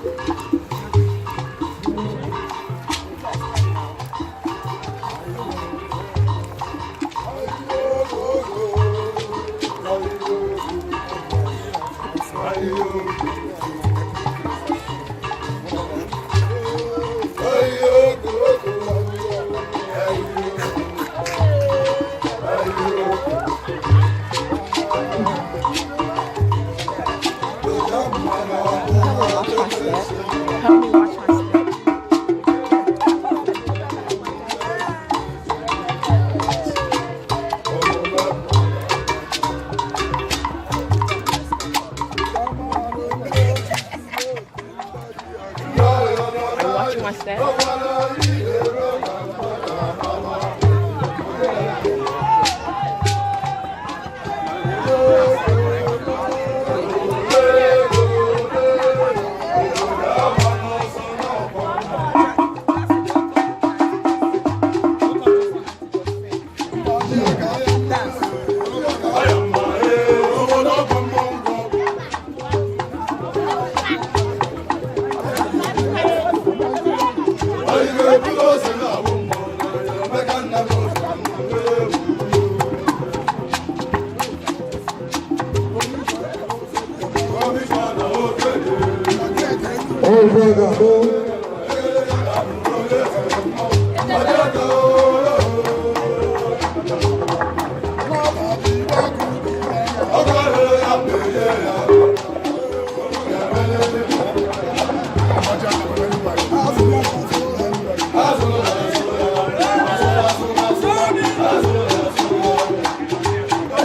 Watch my step. Help me watch my step. Are you watching my step?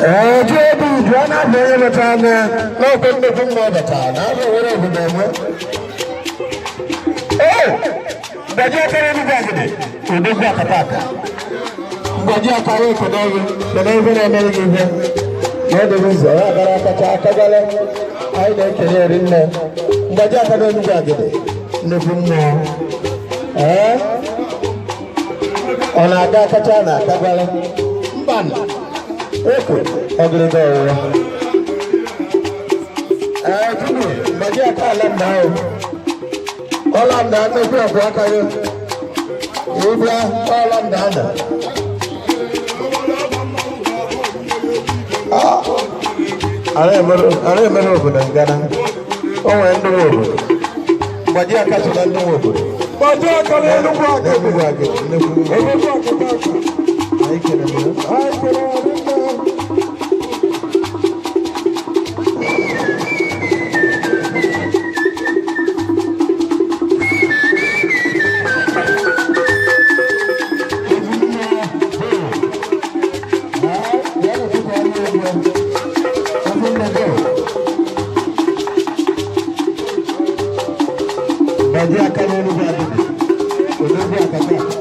Ọjọ́ obi ìjọ na-abụ onye bata na n'ọkụ nnukwu mma ọ bata na abụ nwere obodo enwe. Ee, mgbaji akara Enugu Agidi, odogwu akata aka. Mgbaji akara ekene gị, kene ife na-emere gị ife. Na ọ dịghị ụzọ, ya gara akacha akagala. Anyị na-ekele eri nne. Mgbaji akara Enugu Agidi, nnukwu mmụọ. Ee, ọ na-aga akacha na akagala. Mba, eko ọgịrịga ọwụwa. Ee, tupu mgbaji aka ala mba ahụ. Ọla mba nnukwu ọkụ aka gị. Ịbịa ọla mba ada. Ara emere obodo ngana. O nwere ndị nwe obodo. Mgbaji aka so na ndị nwe obodo. Mgbaji aka n'Enugwu Agidi. N'Enugwu Agidi, nnukwu. Odogwu akata aka. Anyị kelere ya. Anyị kelere nne. Mgbaji aka n'Enugwu Agidi, odogwu akata aka.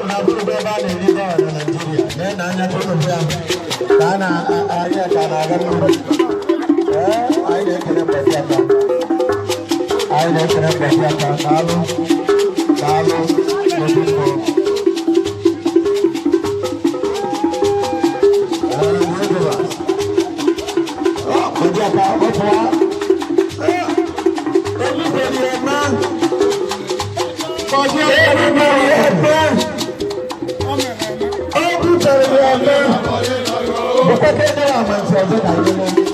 Na-abụrụgo ebe a na-eri dọla na Naịjirịa na anya tụrụ ya ka a na-ahịa ka a na-aga n'ugwu. Ee, anyị na-ekele mgbaji aka. Anyị na-ekele mgbaji aka. Daalụ, daalụ, nnukwu mmụọ. Ee, Jehova. Mgbaji aka, ọ pụọ. Ee, everybody eme. Mgbaji aka, everybody eme. Ọ butere ya eme. Bụkwa ka ndị amansi ọzọ ka anyị mee.